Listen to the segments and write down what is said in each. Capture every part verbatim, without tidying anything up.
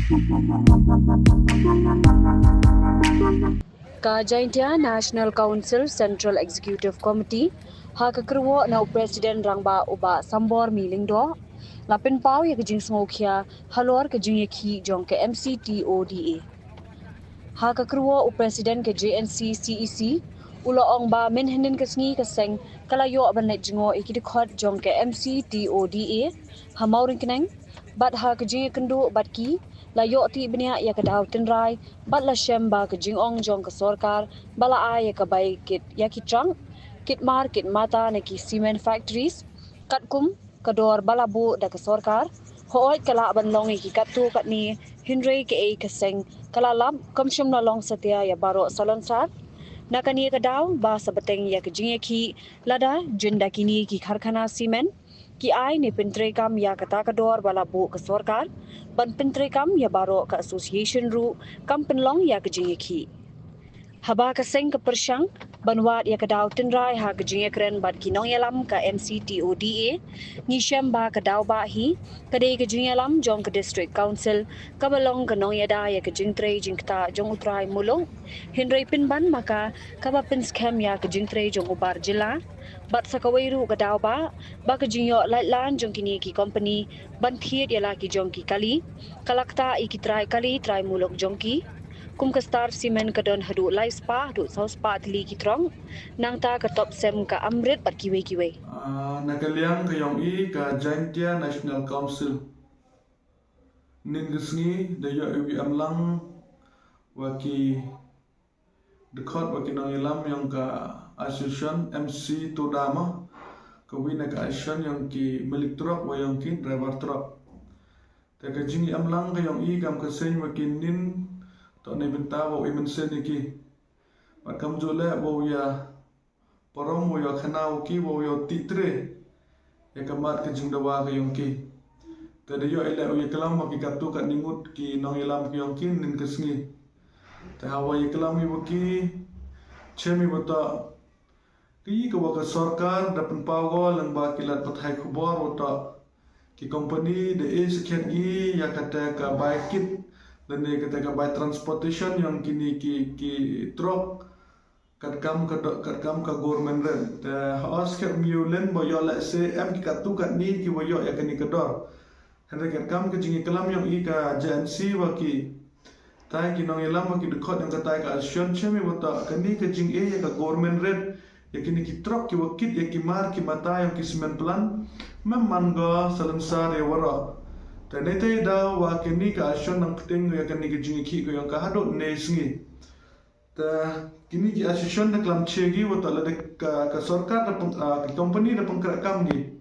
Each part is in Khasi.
Ka Jaintia National Council Central Executive Committee, ha ka kyrwoh na u President Rangbah u Bah Sambor Mih Lyngdoh, la pynpaw ïa ka jingsngewkhia halor ka jingïakhih jong ka M C T O D A. Ha ka kyrwoh u President ka J N C C E C, u la ong ba mynhynnin ka sngi ka seng ka la ïoh ban leit jngoh ïa ki dkhot jong ka M C T O D A ha Mawryngkneng, bad ha ka jingïakynduh bad ki, la ïoh tih bniah ïa ka daw tynrai, bad la shem ba ka jingong jong ka sorkar ba la ai ïa ka bai kit ïa ki trunk, kit mar kit mata na ki cement factories, katkum ka dor ba la buh da ka sorkar. Hooid ka lah ban long ïa ki katto katne, hynrei kaei ka seng ka la lap kam shym la long satia ïa baroh salonsar. Na kane ka daw ba sa bteng ïa ka jingïakhih, lada jin da kine ki karkhana cement ki ai ne pyntreikam ïa kata ka dor ba la buh ka sorkar ban pyntreikam ïa baroh ka association ruh, kam pynlong ïa ka jingïakhih. Haba ka seng ka pyrshang ban wad ïa ka daw tynrai ha ka jingïakren bad ki nongïalam ka M C T O D A, ngi shem ba ka daw bah hi ka dei ka jingïalam jong ka District Council kaba long ka nongïada ïa ka jingtrei jingktah jong u trai muluk. Hynrei pynban ma ka kaba pynskhem ïa ka jingtrei jong u bar jylla. Bad sa kawei ruh ka daw bah ba ka jingïoh laitlan jong kine ki kompani ban thied ïa la ki jong ki kali, ka la ktah ïa ki trai kali trai muluk jong ki. Kum ka Star Cement ka don haduh lai spah haduh saw spah tylli ki trunk, nangta ka Topcem, ka Amrit bad kiwei kiwei. Ah, na ka liang ka ïong i ka Jaintia National Council, nin ka sngi da ïoh iwei i emlang wa ki dkhot wa ki nongïalam ïong ka association M C T O D A, ma ka wi na ka association ïong ki malik trok wa ïong ki driver trok. Te ka jingïalam ka ïong i kam ka seng wa ki nin, to ne bynta wa u i mynsiem ïa ki. Bad kam ju leh wa u ïa parom, wa u ïa khana wa ki, wa u ïa tih tre ïa ka mat ka jingdawa ka ïong ki. Te da ïoh i leh u ïa klam wa ki katto katne ngut ki nongïalam ka ïong ki nin ka sngi. Te hawa ïa klam i wa ki, chem i wa to ki ka wa ka sorkar da pynpaw ko lang ba ki lad pathai khubor wa to ki kompani da e sakhiat i ïa kata ka bai kit lane kata ka bai transportation ïong kini ki, ki trok, katkam ka do-, katkam ka government rate. Te ha os khet miu len ba ïoh leh se em ki katto katne ki wa ïoh ïa kani ka dor. Hynrei katkam ka jingïalam ïong i ka J N C wa ki tai ki nongïalam wa ki dkhot ïong ka tai ka association, chem i wa to kani ka jingïa ïa ka government rate ïa kini ki trok ki wa kit ïa ki mar ki mata ïong ki cement plant, mem man ko salonsar ïa waroh. Te ne te da wa kani ka association nang pting ïa kani ka jingïakhih ko ïong ka haduh ne sngi. Te kini ki association da klam che ki wa to lada ka, ka sorkar da peng-, ah, ka company da pengkrak kam ki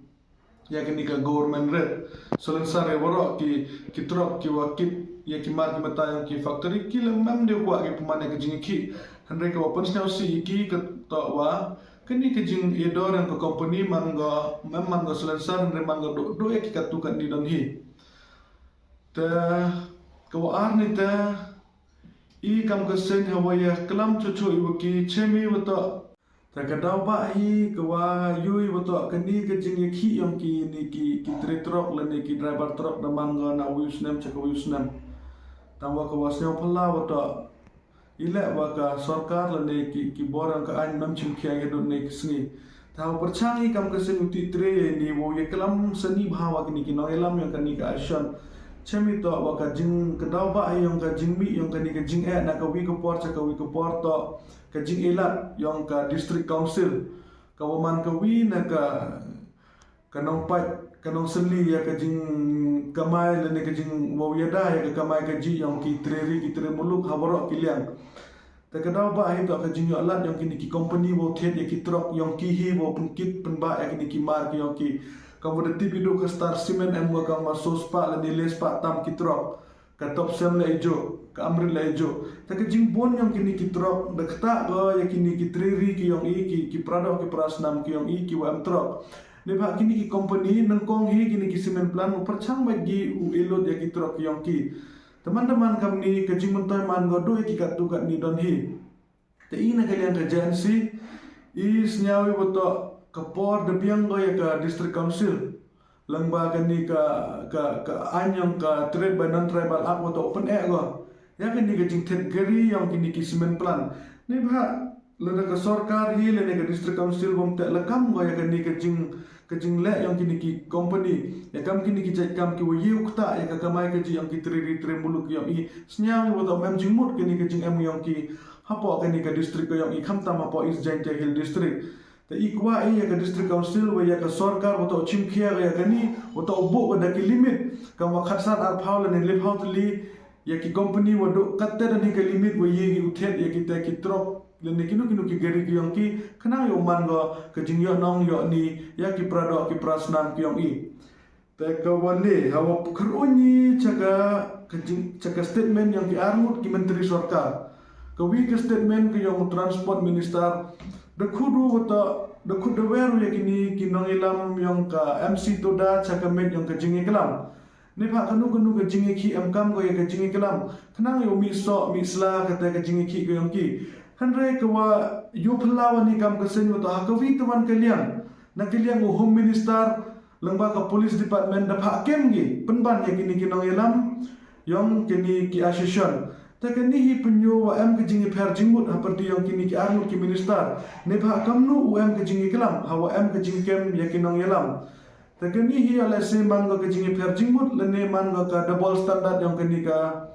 ïa kani ka government rate, salonsar ïa waroh ki, ki trok ki wa kit ïa ki mar ki mata ïong ki factory, ki lem mem de kwah ki pynman ïa ka jingïakhih. Hynrei ka wa pynsngew si ïa ki ka to wa kani ka jingïador ïong ka company man ko, mem man ko salonsar, hynrei man ko duh, duh ïa ki katto katne don hi. Te ka wa ar ni te i kam ka seng hawa ïa klam chuh chuh i wa ki, chem i wa to. Te ka daw bah hi ka wa ïoh i wa to kani ka jingïakhih ïong kini ki, ki tre trok lane ki driver trok da man ko na wiu snem cha ka wiu snem. Tang wa ka wa sngewpala wa to i leh wa ka sorkar lane ki, ki bor ïong ka aiñ mem chim khia ïa dut ne ki sngi. Te hawa pyrchang i kam ka seng u tih tre ïa ini wa u ïa klam sani bha wa kini ki nongïalam ïong kani ka association. Chem i to wa ka jing, ka daw bah ïong ka jingmih ïong kani ka jingeh na ka wi ka por cha ka wi ka por to ka jingeh lad ïong ka district council. Ka wa man ka wi na ka, ka nongpait, ka nongseli ïa ka jingkamai lane ka jing wa u ïada ïa ka kamai ka ji ïong ki tre ri ki tre muluk ha waroh ki liang. Te ka daw bah hi to ka jingïoh lad ïong kini ki company wa u thied ïa ki trok ïong ki hi wa u pynkit pynbah ïa kini ki mar ki ïong ki. Kam wa da tip i duh ka Star Cement em wa kam wa saw spah lane le spah tam ki trok. Ka Topcem la i juh, ka Amrit la i juh. Te ka jingbun ïong kini ki trok da ktah ko ïa kini ki tre ri ki ïong i ki, ki pra doh ki pra snam ki ïong i ki wa em trok. Neibhah kini ki company nyngkong hi kini ki cement plant u pyrchang bad ki u e load ïa ki trok ki ïong ki. Te man da man kamni ka jingmyntoi man ko duh ïa ki katto katne don hi. Te i na ka liang ka J N C i sngew i wa to ka por da biang ko ïa ka district council. Lyngba kane ka, ka, ka aiñ yong ka Trade by Non-Tribal Act wa toh u pyneh ko ya kane ka jingthied kari yong kine ki cement plant. Neibhah lada ka sorkar hi lane ka District Council wam teh lakam ko ya kane ka jing, ka jingleh yong kine ki company, ya kam kine ki jait kam ki wa ïew ktah ya ka kamai kajih yong ki tre ri tre muluk yong i. Sñiaw i wa toh ym em jingmut kane ka jingem yong ki hapoh kane ka district ka yong i, khamtam hapoh East Jaintia Hill District. Te i kwah i ya ka District Council wa ya ka sorkar wa toh chimkhia ya kani, wa toh buh ka da ki limit, kam wa khatsan arphaw lane lephaw tylli ya ki company wa duh katte da ni ka limit wa ye ki u thied ya kita ki truck lane kino kino ki kari ki yong ki, khnang yow man ko ka jingïohnong ïohni ya ki para doh ki para snam ki yong i. Te ka wa le, ha wa pkhruni cha ka, ka jing, cha ka statement yong ki arngut ki menteri sorkar. Ka wi ka statement ka yong Transport Minister, da khudu wa toh, da khud da wer ya kini ki nongïalam yong ka M C Toda cha ka met yong ka jingïalam. Neibhah kano kano ka jingïakhih em kam ko ya ka jingïalam, khnang yow mih soh mih sla kata ka jingïakhih ka yong ki. Hynrei ka wa yow phylla wa ni kam ka seiñ wa toh ha ka wi te wan ka liang, na ka liang u Home Minister, lyngba ka Police Department da phah kem ki pynban ya kini ki nongïalam yong kini ki association. Te kani hi pynyoh wa em ka jingïapher jingmut ha pyrdi yong kini ki arngut ki minister. Neibhah kamnu u em ka jingïaklam ha wa em ka jingkem ya ki nongïalam. Te kani hi ya lehse man ko ka jingïapher jingmut lane man ko ka double standard yong kani ka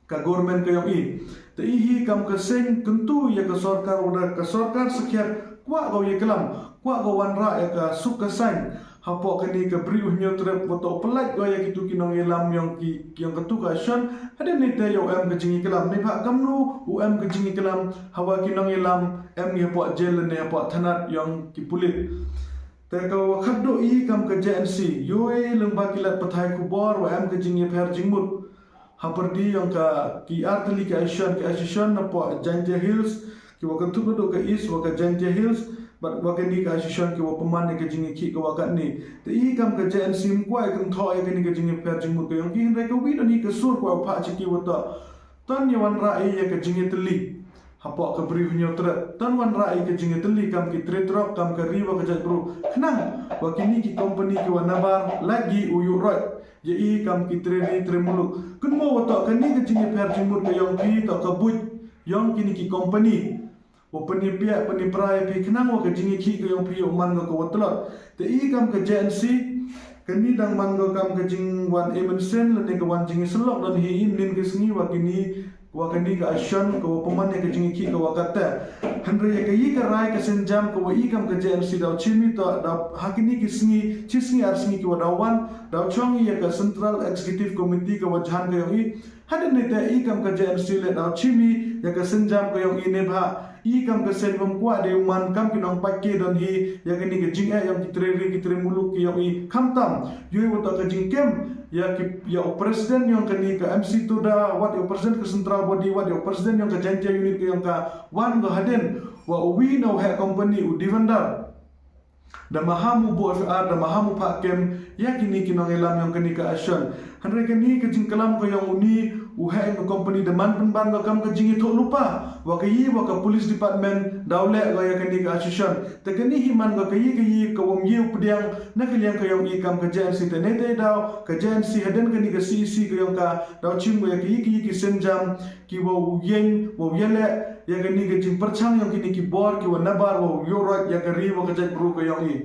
ka government ka yong i. Te i hi kam ka seiñ kyntu ya ka sorkar wa da ka sorkar sakhiat kwah ko ïaklam, kwah ko wanrah ya ka suk ka saiñ hapoh kani ka Bri U Hynñiewtrep wa toh pyllait ko ya kitu ki nongïalam yong ki, yong katu ka association. Hadien ni te yow em ka jingïaklam, neibhah kamnu u em ka jingïaklam ha wa ki nongïalam em ngi hapoh jail lane hapoh thanat yong ki pulit. Te ka wa khatduh i kam ka J N C, yow i lyngba ki lad pathai khubor wa em ka jingïapher jingmut ha pyrdi yong ka ki artylli ki association, ki association napoh Jaintia Hills, ki wa kynthup naduh ka East wa ka Jaintia Hills, bad wa kani ka association ki wa pynman ya ka jingïakhih ka wa katni. Te i kam ka J N C ym kwah i kynthoh ya kani ka jingïapher jingmut ka yong ki, hynrei ka wi don hi ka sur ka wa phah cha ki wa toh, to ngin wanrah i ya ka jingïatylli hapoh ka Bri U Hynñiewtrep. To ngin wanrah i ka jingïatylli kam ki tre truck, kam ka ri wa ka jaitbru, khnang wa kini ki company ki wa nabar lait ki u ïuh roit ya i kam ki tre ri tre muluk. Kynmaw wa toh kani ka jingïapher jingmut ka yong ki toh ka buit yong kini ki company wa pynïapia pynïapra ya phi khnang wa ka jingïakhih ka yong phi yow man ko ka wa tlot. Te i kam ka J N C, kani dang man ko kam ka jingwan ai mynsiem lane ka wan jingïasyllok don hi i nin ka sngi wa kini, wa kani ka association ka wa pynman ya ka jingïakhih ka wa katte. Hynrei ya ka i ka rai ka sienjam ka wa i kam ka J N C daw chim i toh daw ha kini ki sngi, chi sngi ar sngi ki wa daw wan, daw chong i ya ka Central Executive Committee ka wa jhan ka yong i. Hadien ni te i kam ka J N C le daw chim i ya ka sienjam ka yong i, neibhah i kam ka seiñ ym kwah de u man kam ki nongpait ki don hi ya kani ka jingeh yong ki tre ri ki tre muluk ki yong i, khamtam yow i wa toh ka jingkem ya ki, ya u president yong kani ka M C Toda, wat ya u president ka central body, wat ya u president yong ka Jaintia unit ka yong ka, wan ko hadien wa u wi na u heh company u Divandar. Da maham u buh F I R, da maham u phah kem ya kini ki nongïalam yong kani ka association. Hynrei kani ka jingklam ka yong uni u heh yong ka company da man pynban ko kam ka jingïathuhlypa wa ka i wa ka police department daw leh ko ya kani ka association. Te kani hi man ko ka i ka i ka wam ïew pdiang na ka liang ka yong i kam ka J N C. Te ne te daw ka J N C hadien kani ka C E C ka yong ka daw chim ko ya ka i ka i ki sienjam ki wa u ïeng wa u ïaleh ya kani ka jingpyrchang yong kini ki bor ki wa nabar wa u ïuh roit ya ka ri wa ka jaitbru ka yong i.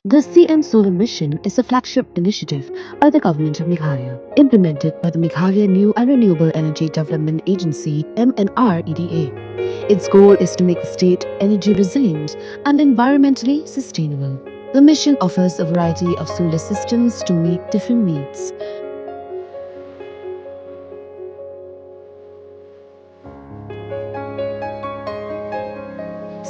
The C M Solar Mission is a flagship initiative by the Government of Meghalaya, implemented by the Meghalaya New and Renewable Energy Development Agency, M N R E D A. Its goal is to make the state energy resilient and environmentally sustainable. The mission offers a variety of solar systems to meet different needs.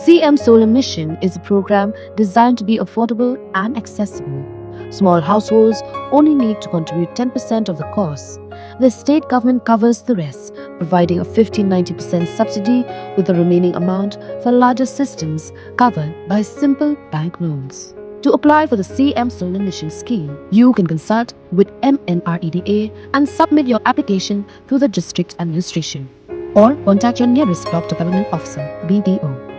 C M Solar Mission is a program designed to be affordable and accessible. Small households only need to contribute ten percent of the cost. The state government covers the rest providing a fifty ninety percent subsidy with the remaining amount for larger systems covered by simple bank loans. To apply for the C M Solar Mission scheme, you can consult with M N R E D A and submit your application to the district administration or contact your nearest block development officer, B D O.